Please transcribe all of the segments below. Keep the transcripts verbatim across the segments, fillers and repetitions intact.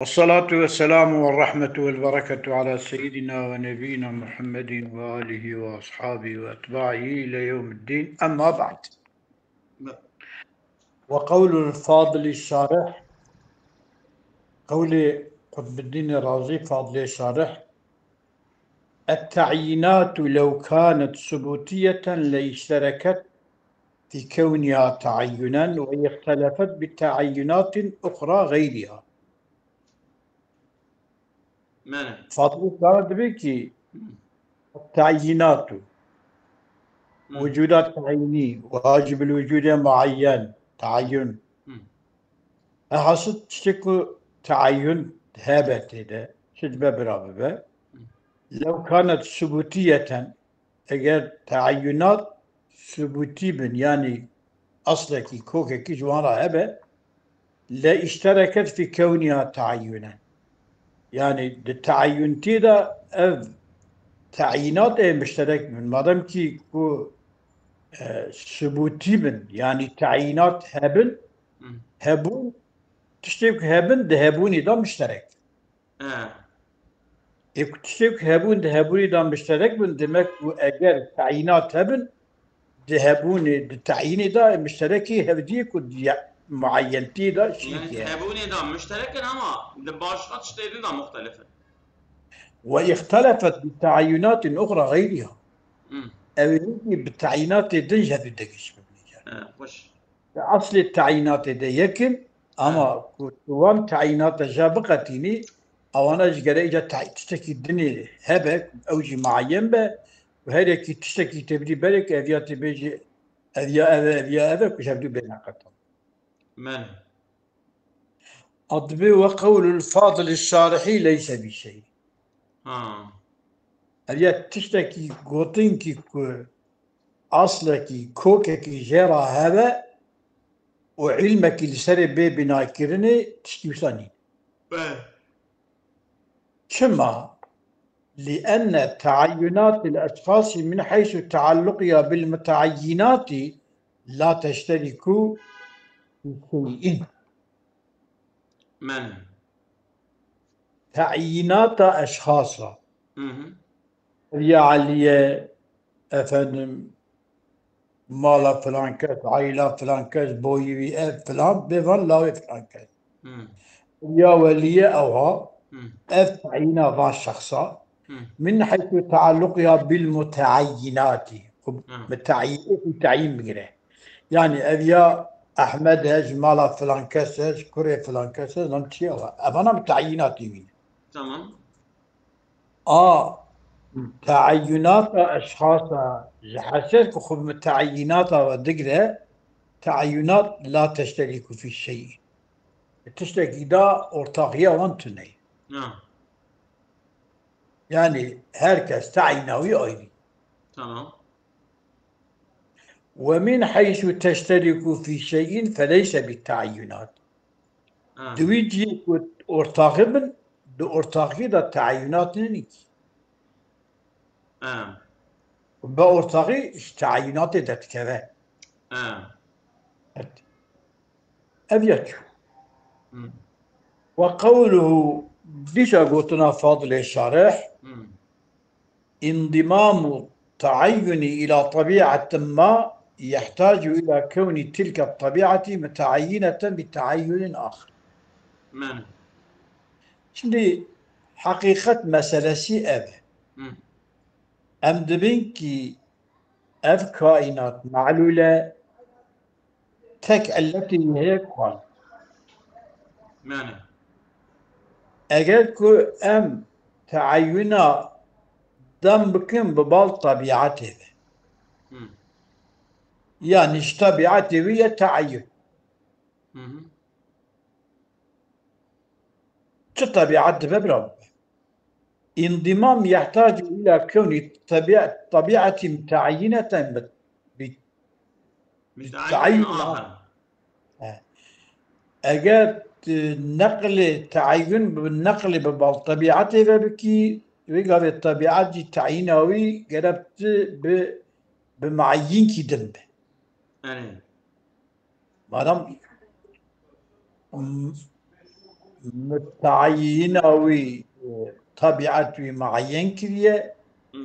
والصلاة والسلام والرحمة والبركة على سيدنا ونبينا محمد وآله وأصحابه وأتباعه إلى يوم الدين. أما بعد. وقول الفاضل الشارح، قول قطب الدين الرازي فاضل الشارح: التعيينات لو كانت ثبوتية لاشتركت في كونها تعينا، وهي اختلفت بتعينات أخرى غيرها. Mene. Fadil Kara dibe ki, التعيينات، وجود تعييني، واجب الوجود معين، تعين. Hı. E, hasil tiştê ku teayyun hebe tê de, çi dibe bira bibe. Lew kanet subutiyeten, eger teayyunat subutî bin, yanî aslekî, kokekî ji wan re hebe, le îştereket fî kewniha teayyunen. Yanî di teayyuntî de ev teayyinat ê mişterek bin. Madem kî ku, e, subutî bin, yanî teayyinat hebin, Hı. hebûn, tiştê ku hebin di hebûnê de mişterek. He. Ê ku tiştê ku hebûn di hebûnê de mişterek bin, demek ku eger teînat hebin, di hebûnê, di teînê de mişterekî hevdiyê ku di ye-, muayyentiyê de şirîk Yanî di ye. Hebûnê de mişterek in ama di başqa tiştê din de muxtelif in. Ve îxtelefet bi teînatin uxra xeyriha. Hmm. Ew ê hînkî bi teînatê din ji hev digişibin. He, xweş. Di eslê teînatê de yek in, ama He. ku tu wan teînata ja biqetînî, ewana ji gere îca te-, tiştekî dinê hebe, ew jî muayyen be, û her yekî tiştekî tevlî berê ku ev ya tê bêjî, ev ya ev e, ev ya ev e, ku ji hevdû bêne qetan. Mene. A dibê ve qewlul fadil şarihî leyse bi şey. Ha. Ev ya tiştekî gotinkî ku aslekî, kokekî jê re hebe û îlmekî li serê bê bînakirinê tiştî wisa nîne. Be. Çima? لأن تعينات الأشخاص من حيث تعلقها بالمتعينات لا تشترك في شيء. Mene. Teînata eşxasa. Hı hı. Ev ya Elî ye, efendim, mala filan kes, aîla filan kes, boyî wî ev filan, bê van lawê filan kes. Hı. Ya Welî ye ewha, Hı. ev teîna van şexsa. Hı. Min heysu tealluqiha bil muteînatî. Hı. Muteîn, teîn bigire. Yanî ev ya Ehmed e, ji mala filan kes e, ji kurê filan kes e, zan çi ye wa? Evana muteînatî wî ne. Tamam. A, teînata eşxasa ji hesê ku xwe bi teînata ve digire, teînat la teşterîku fî şeyî. Tiştekî de ortaxiya wan tune ye. Ha. Yanî her kes teîna wî ayrî. Tamam. Ve min heysu teşterîku fî şeyîn feleyse bi teînat. Ha. Di wî cihê ku ortaxî bin, di ortaxî de teînat nîne kî. Ha. Bi ortaxî ji teînatê derdikeve. Ha. Evet. Ev ya çû. Hmm. Ve qewluhu, dîsa gotina Fadilê Şarih, Hmm. انضمام التعين إلى طبيعة ما يحتاج إلى كون تلك الطبيعة متعينة بتعين آخر. Mene. Şimdi hakikat meselesi ev. Hmm. Em dibin ki ev kaînat melûl e, tek illetê wî heye kwan. Mene. Eger ku em teeyûna dem bikin bi bal tebiatê ve. Hı. Yanî ji tebiatê wî ye teeyûn. Hı hı. Çi tebiat dibe bira bibe? انضمام يحتاج إلى كون طبيعة، طبيعة متعينة ب-، ب-، متعين بتعين آخر. آخر. He. Eger, e, neqlê teîn bi neqlê bi bal tebiatê ve bikî, wê gavê tebiat jî teîna wî gerek tu bi, bi mueyyînkî din be. Erê. Madem, m-, mutayina wî, e, tabiat wî muayyen kiriye. Hmm.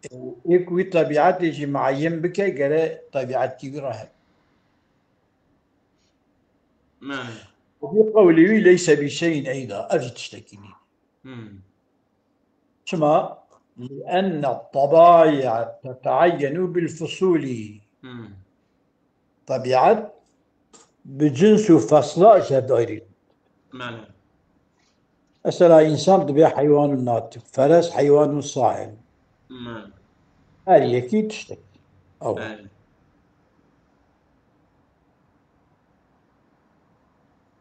E, ê ku wî tabiatê jî muayyen bike, gere tabiatkî wî re hebe. Mane. Bi qewlî wî leyse bi şeyin eyda. Ev jî tiştekî nîne. Hmm. Çima? Lienne tabaya teteayyenu bil fusulî. Hmm. Tabiat bi cins û fesla ji hev ayrî. Mane. Mesela însan dibe heywan û natiq, feres heywan û sahil. Mane. Her yekî tiştek. Ew. Mane.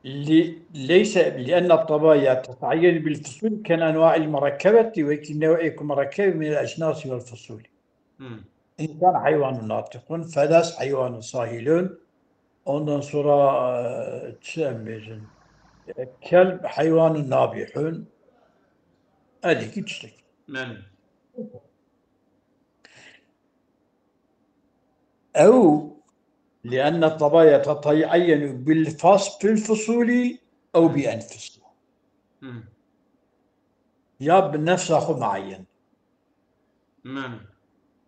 Li-, leyse, lienne tabaya tetayyen bil fusul ken enwa'il murekkebeti, wekî new'ê ku murekkeb min el ecnasi vel fusulî. Hmm. Însan heywanun natiqun, feres heywanun sahilun, ondan sonra, e, çi em bêjin? E, kelb heywanun nabihun, elîkî tiştek. Mane. Ew, lienne tabaya tetayyen bil fas-, bil fusulî ew bi enfusî. Hmm. Ya bi nefsa xwe muayyen. Mane.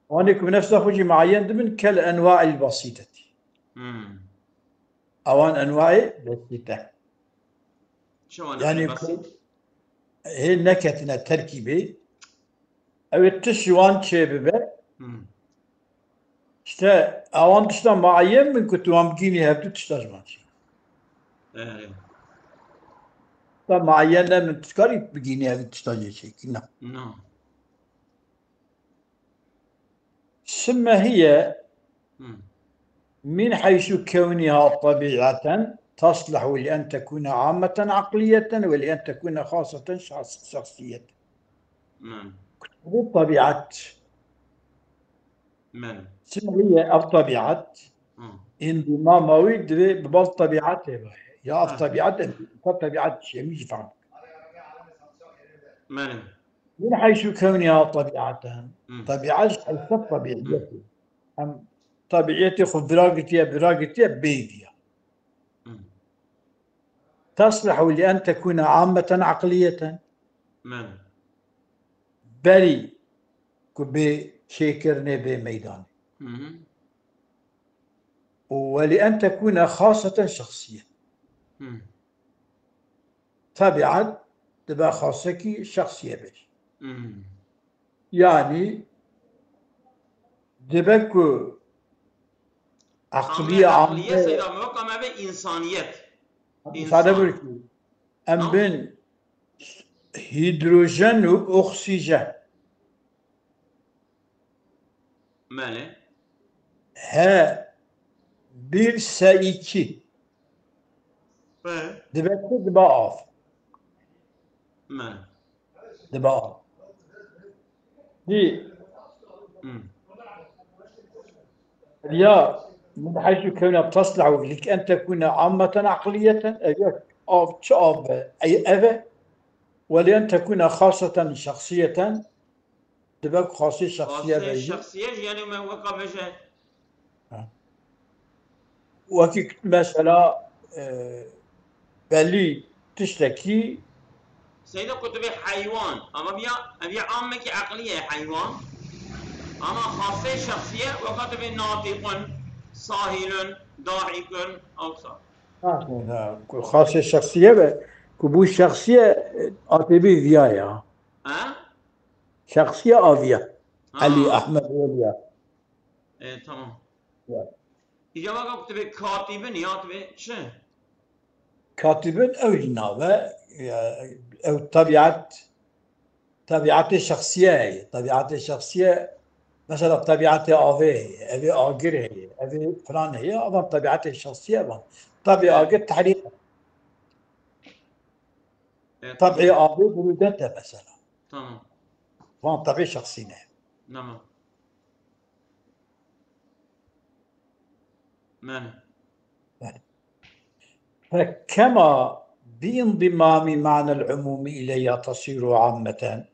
Wanê ku bi nefsa xwe jî muayyen dibin, kel enwa'il besîtetî. Hmm. Ewan enwa'ê besîte. Çi wan Yani enwa'ê ku besît? Hê neketine terkîbê, ew ê tişt ji wan çêbibe. Hmm. İşte ewan tişta muayyen bin ku tu wan bigînî hevdu tişta ji wan çê. Evet. Ta muayyen ne min tu karî bigînî hevdu tişta jê çêkî. Na. Na. Sime hiye Hmm. min heysu kewniha tebi'eten taslihu li en tekune ammeten akliyeten ve li en tekune xaseten şahs-, şahsiyeten. Mane. Bu tebiat. Mane. Sime hiye ev tebiat. Hmm. Îndîmama wî divê bi bal tebiatê be. Ya ev Ha. tebiat, ev tebiat şemî jî fam. Mane. Min heysu kewniha tebiaten. Hmm. Tebiat ji heysa tebiiyetê. Em tebiiyetê xwe vira gitiye, vira gitiye bêviya. Hmm. Taslihu li en tekune ammeten akliyeten. Mane. Berî ku bê çêkirinê bê meydanê. Hı hı. Û welî en tekune xaseten şexsiye. Hı. Tebiat dibe xasekî şexsiye be. Hı. Yanî dibe ku Ama eqliye aqliye ame seyda me weka me ve insaniyet. Sade İnsan. Bir ki, em Tamam. bin hidrojen û oksijen. Mele. He bir S iki. He. Dibe çi? Dibe av. Mele. Dibe av. Di. Hmm. Ya, min heysu kewna taslahu lik en tekune ammeten aqliyeten. Ev ya av, çi av be? Ey, eve. Welî en tekune xaseten şexsiyeten. Dibe ku xasî şexsiye Xasê be. Şexsiye jî, yanî me weka bêje. Ha. Wekî mesela, e, belî tiştekî. Seyda ku tu bê heywan, ama viya, ev ya ammekî eqlî ye heywan. Ama xasê şexsiye weka tu bê natîqun, sahîlun, dahîkun, ewsa. Ha, ha, ku xasê şexsiye be, ku bû şexsiye, e, atê bî viya ya. Ha? Şexsiya aviya. Ha. Elî, Ehmed, Weliya. E, tamam. Ya. Îca weka ku tu bê katîbin ya tu bê çi? Katîbin ew jî nave, ya, ew tebiat, tebiatê şexsiye heye. Tebiatê şexsiye, mesela tebiatê avê heye, evê agir heye, evê filan heye, avan tebiatê şexsiye van. Tabî Evet. agir tehrîk. E, Tabî tamam. avê burûdet e mesela. Tamam. Van tabî şexsî ne. Tamam. Men. Yani. Fekema bi indimami ma'nel umumi ileyha tasiru ammeten.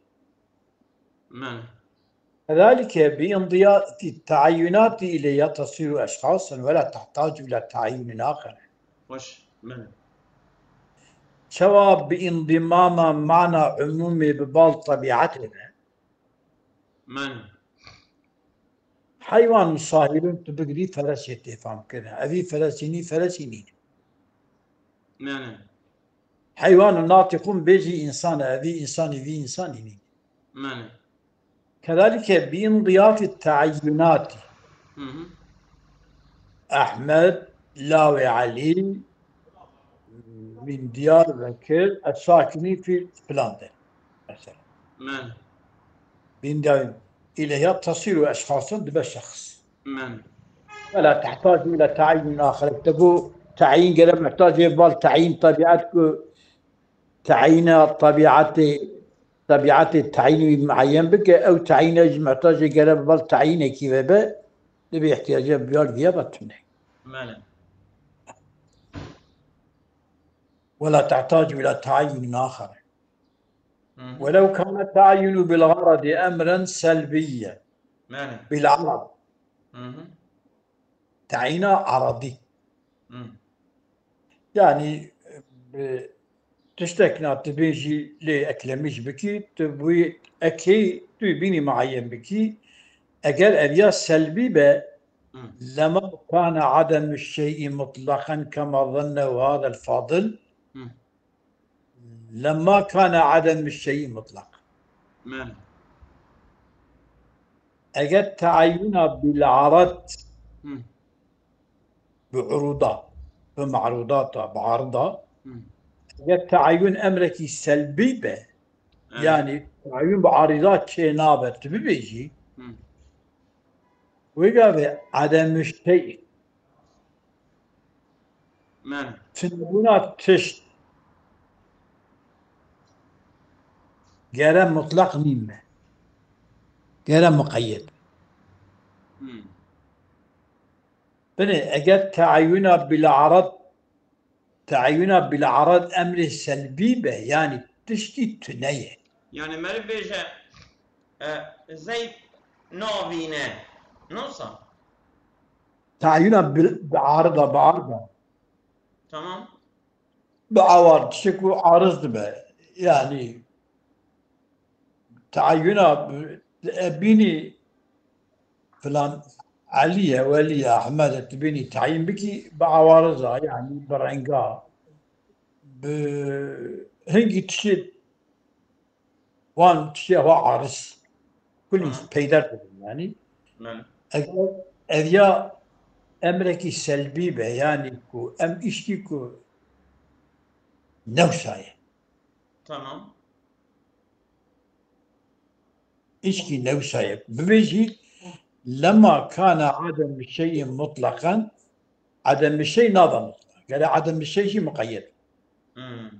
Men. Kedalike bi indiyati taayyunati ileyha tasiru eşxasen ve la tahtacu ila taayyunin aher. Hoş. Men. Çawa bi îndîmama mana umûmê bi bal tebîetê be? Men. Heywan û sahîrûn tu bigirî feresê tê fam kirin. Evî feresî nî feresî nîne. Men. Heywan û natîqûn bêjî însan e. Evî însanî vî însanî nîne. Men. Kedalike bi îndîyafî teeyyûnatî. Hı hı. Ehmed, Lawê Elî, min Diyarbekir, ez sakinî fî filan de. Mesela. Men. Bînda îlehiya tesîr û eşxasin dibe şexs. Men. Wela tehtac île teîn axir. Te got teîn gere muhtacê bal teîn tebîet ku teîna tebîetê tebîetê teîn wî mueyen bike, ew teîne jî muhtacê gere bal teînekî vebe, dibê ihtiyaca biyar diye ve tune. Men. ولا تحتاج إلى تعين آخر. Hı hı. ولو كان التعين بالغرض أمرا سلبيا Men. بالعرض. Hı hı. Teîna eradî. Hı. Yani bi tiştek na tu bêjî lê eklemîş bikî, tu bûyî ekê tu bînî muayyen bikî. Eger ev ya selbî be, Hı. لما كان عدم الشيء مطلقا كما ظنه هذا الفاضل. Hı. لما كان عدم الشيء مطلقا. Men. Eger teayyuna bil arad Hı. bi uruda, bi marudata, bi arida, Hı. eger teayyun emrekî selbî be, Evet. yani teayyun bi arida çê nabe, tu bibêjî, Hı. wê gavê edemü şey, Men. tunebûna tişt, gere mutlaq nîn me. Gere muqeyyed. Hı. Binê, eger teayyuna bil arad, teayyuna bil arad emrê selbî be, yani tiştî tune ye. Yani meriv bêje e, Zeyd navîne. Nasıl? Teayyuna bil, bi arida, bi arida. Tamam. Bi awar tiştek û ariz dibe. Yani teayyuna bi, ebînî filan Elî ye, Welî ye, Ehmed e, tu bînî tayîn bikî, bi awariza, yani bi renga, bi hingî tişê wan tişê wa ariz. Kulî Hı. peyder dibin yani. Men. Eger ev ya emrekî selbî be, yani ku em îşkî ku newsaye. Tamam. Îşkî newsaye. Bibêjî, lema kana adem şeyî mutlaqan, adem şey nada mutlaq. Gere adem şey jî muqeyyed. Hmm.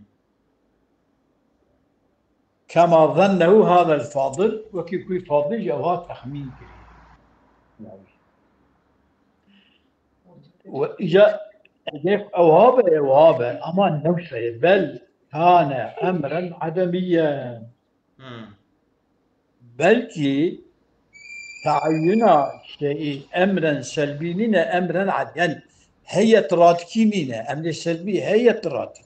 Kema zannehu hadel fadil, wekî kuy fadil jî ew ha texmîn kiriye. Ve îca eger ew ha be, ew ha be, ama newsaye, bel kane emren ademiyen. Hmm. Belkî teayyuna şeyî emren selbî nîne, emren ad-, yani heyet radkî nîne, emrê selbî heyet radkî.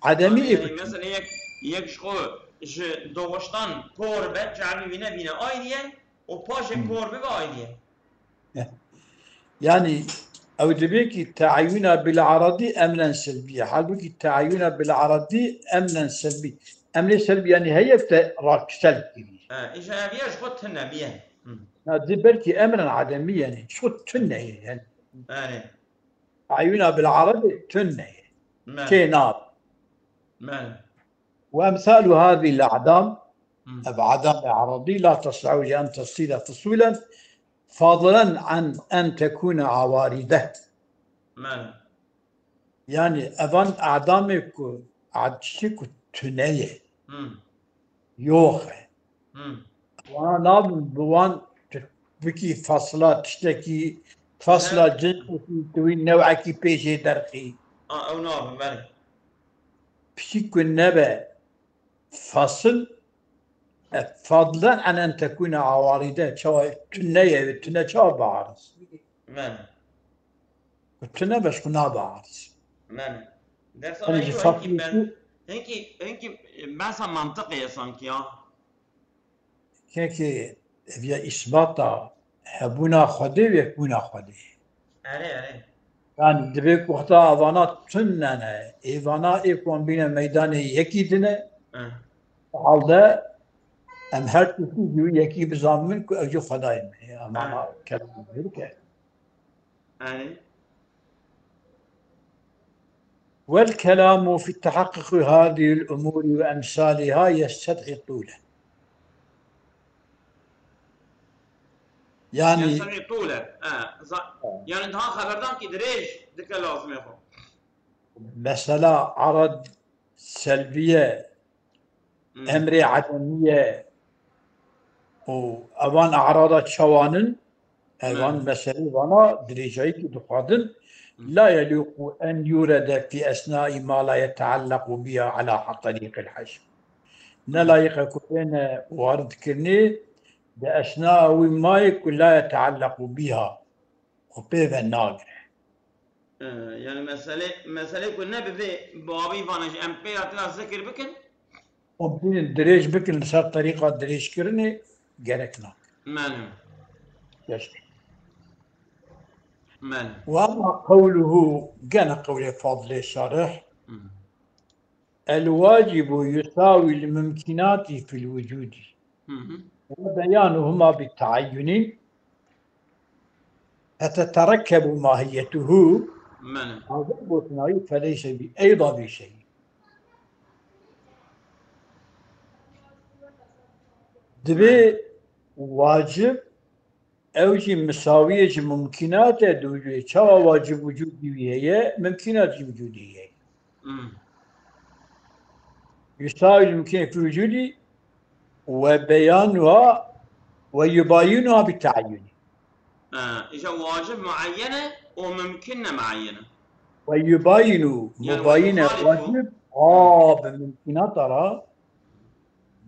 Ademî Yani ê mesela yek, yek ji xwe ji doğuştan kor be, çavî wî nebîne, ayrı ye, û paşê Hmm. kor bibe, ayrı ye. Yani ew dibê ki teayyuna bil aradî emren selbî ye. Halbukî teayyuna bil aradî emren selbî. Emrê selbî yani heye te radkî selb kirî. Ha, îja ev ya ji xwe tune biye. Hmm. Na di belkî emren ademî yani. Ji xwe tune ye yani. Yani. Teayyuna bil aradî tune ye. Men. Çê nab. Men. Ve emsalu hadî l-a'dam, Hmm. ev adamê aradî, la tes'u li en tesîre fusûlen fadilen an en tekûne awarîde. Men. Yani evan adamê ku ad-, tiştê ku tune ye, Hmm. yox e. Hmm. Wana nabin bi wan tu bikî fasla tiştekî, fasla Evet. cinsekî tu wî newekî pêşê derxî. A, ew nabin, belê. Piştî ku nebe fasil, e, fadlen an en tekûne awarîde, çawa tune ye, tune çawa biariz? Men. Ku tune be ji xwe nabe ariz. Men. Dersa Hani me ji yî faslê wekî ben. ku, Hinkî, hinkî behsa mantiqê ye sanki ya. Kekê ev ya îsbata hebûna Xwedê û yekbûna Xwedê. Erê, erê. Yani divê ku heta evana tune ne, êvana ê ku em bîne meydanê yekî dine, eh, halde em her tiştî ji wî yekî bizanbin ku ew jî Xwedayê me. Ama eh, kelam ke. Yani. والكلام في تحقق هذه الأمور وأمثالها يستدعي طولا. Yani, yestedî tûle. Yani daha xeberdan ki dirêj dike lazimê xwe. Mesela arad selbiye, hmm, emrê edemiye û evan arada çawanin, evan meselê vana dirêjayî ki dixwazin, la yelûqu en yûrede fî esnai ma la yeteellaqu biha ala terîqil heşm. Ne layiq e ku bêne warid kirinê di esna wî mayê ku la yeteellaqu biha, û pê ve nagire. Ee, yani mesele, mesele ku ne bi vê babî vane ji em pê ya tira zikir bikin. Em bînin dirêj bikin li ser terîqa dirêjkirinê gerek nake. Menim. Geç. Menim. Ve amma qewluhu, gene qewlê Fadilê Şarih. Hı. El wacibu yusawi l mumkinati fil wucudi. Hı hı. Ve beyanuhuma bi taayyuni. Feteterekkebu mahiyetuhu. Mene. Hazir gotinayî feleyse bi eyda bi şey. Divê wacib ew jî misawiyê ji mumkînat e di wicûdê. Çawa wacib wicûdî wî heye, mumkînat jî wicûdî heye. Hmm. Yusawil mumkînê fî wicûdî we beyanuha we yubayinuha bi tayinî. Ha, îja wacib muayyen e û mumkin ne muayyen e. We yubayinu, yani mubayine wacib a bi mumkînata ra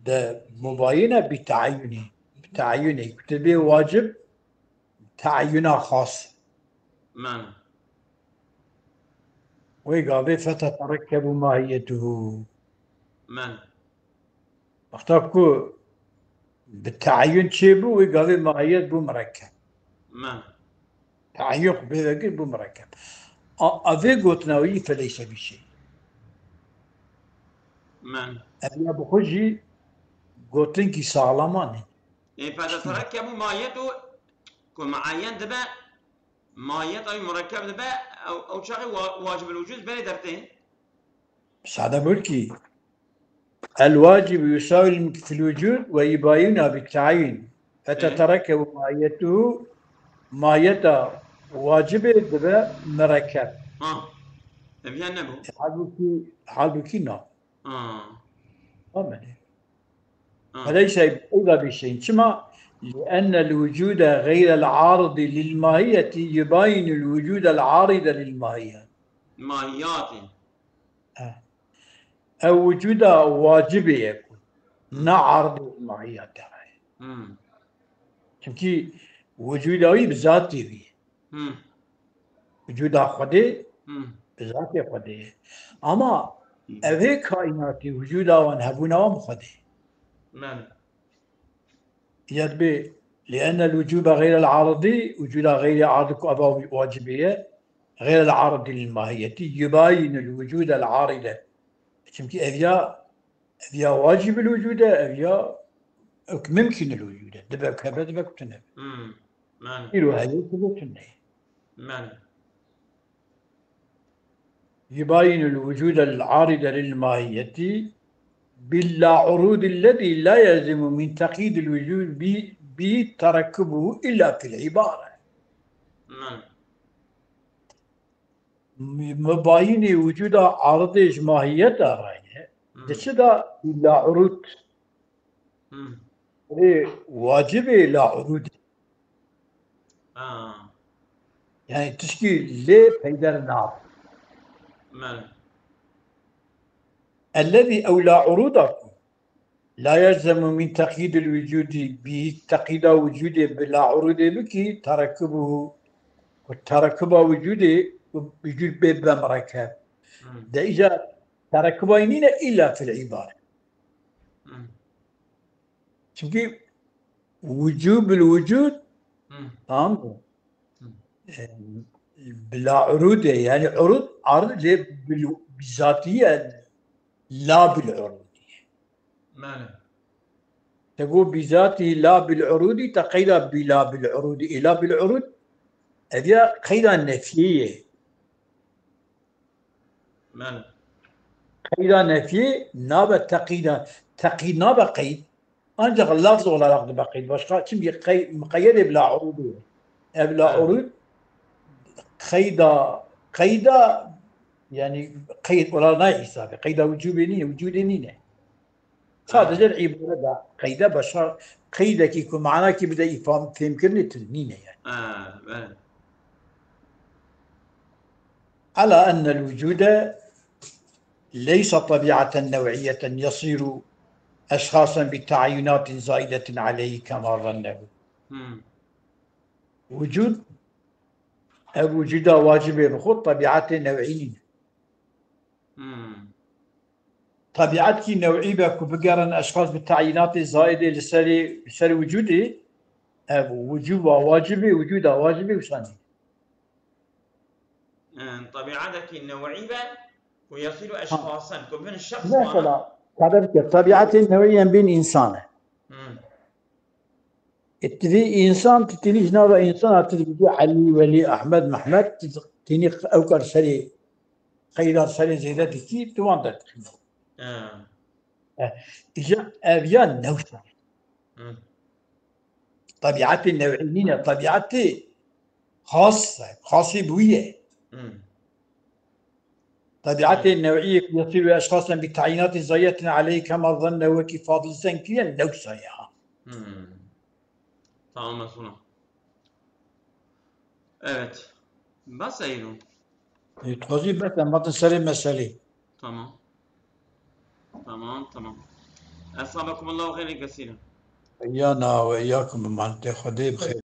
de mubayine bi tayinî. Bi tayinî. Kutibê wacib tayina xas. Men. Wê gavê feteterekkebu mahiyetuhu. Men. Wexta ku bi tayun çêbû, wê gavê mahiyet bû mirekkeb. Men. Tayun xwe pê vekir bû mirekkeb. A, a vê gotina wî feleyse bi şey. Men. Ev ya bi xwe jî gotinkî saxlama nîne. Ê, feteterekkebu mahiyet û ku muayyen dibe, mahiyet ew murekkeb dibe, ew, ew çaxê wa-, wacibul wucud berê dertê. Sade bû ki, el wacib yusawi fil wucud ve yubayina bi tayin. Feteterekkebu mahiyetuhu, mahiyeta wacibê dibe mirekkeb. Ha. Ev ya nebû. E, halbûkî, halbûkî na. Ha. Amen. Ha. Feleyse eyda bi şeyin. Çima? Liennel wucude geyrel aridi lil mahiyeti yubayinul wucudel aride lil mahiyet. Mahiyatê. Ha. Ew wucuda wacibê ye ku ne ardê mahiyetê ye. Hmm. Çimkî wucuda wî bi zatê wî ye. Hmm. Wucuda Xwedê, hmm, bi zatê Xwedê ye. Ama, hmm, ev hê kaînatî, wucuda wan, hebûna wan bi Xwedê. Men. Ya dibê, liennel wucuda geyrel aridî, wucuda geyrê aridî ku eva wî wacibê ye, geyrel aridî lil mahiyetî, yubayinul wucudel aride. Çimkî ev ya Ev ya wacibul wucud e, ev ya mumkinul wucud e. Dibe ku hebe, dibe ku tune. Hmm. Men. Îro heye, dibe tune. Men. Yubayinul wucudel aride lil mahiyeti bil la urudillezî la yelzemu min teqyidil wucud bi, bi terekkubuhu illa fil ibare. Men. Mubayinê wucuda aridê ji mahiyeta re ye. Hmm. Di çi de la urud? Hmm. Ê wacibê la urud. Ha. Yani tişkî lê peyder nabe. Mele. Ellezî ew la uruda ku la yelzemu min teqyidil wucudî, bi teqyida wucudê bi la urudê bikî, terekkubuhu, ku terekkuba wucudê, wucud bê bibe mirekkeb. Hmm. De îca Terekibayî nîne îlla fil îbare. Hmm. Çimkî wicûbil wicûd, hmm, tamam mı? Hmm. E, bila urûdê, yani urûd, ar lê bil, bizatiye la bil urûdî. Mane. Te got bizatî la bil urûdî, te qeyda bila bil urûdî. Îla bil urûd, ev ya qeyda nefiyê ye. Mane. Qeyda nefiyê nabe teqîda, teqîd nabe qeyd. Ancak lafz olarak dibe qeyd. Başka, çünkü qey-, muqeyyedê bila urûdî. Ev la, evet, urûd, qeyda, qeyda, yani qeyd olarak ne hesabı? Qeyda vücubê nîne, vücudê nîne. Sadece îbare de qeyde başka qeydekî ku manakî bide îfam fêmkirinê tu nîne yani. Ha, evet. على أن الوجود ليس طبيعة نوعية يصير أشخاصا بتعينات زائدة عليه كما ظنه. Hmm. Vücud, ev vücuda wacibê bi xwe tebiatê new'î nîne. Hmm. Tebiatkî new'î be ku bigerin eşxas bi tayînatê zayidê li serê, li ser wicûdê, ev wicûba wacibê, wicûda wacibê wisa nîne. Em, tebiatekî new'î be ku yasîru eşxasen, ku bin şexs. Mesela, tabir ke, tebiatê new'î em bin însan e. Hmm. Ê, tu vî însan, tu tînî ji nava însan, tu dibî Elî, Welî, Ehmed, Mehmed, tu tînî ew kar serê, qeyda serê zêde dikî, tu wan derdixînî. Ha. Eh, îja ev ya newsa. Hı. Tebiatê new'î nîne, tebiatê xas e, xasî bi wî ye. Hı. طبيعتي النوعية يصير أشخاصا بتعيينات زايدة عليه كما ظن وكي فاضل سنكيا لو سايها. Hmm. Tamam, Mesut. Evet. Bas Eyno. E, tozî bes em hatin serê meselê. Tamam. Tamam, tamam. Esabekumullahu hayran kesîren. Ya na ve ya kum man te Xwedê bi xêr.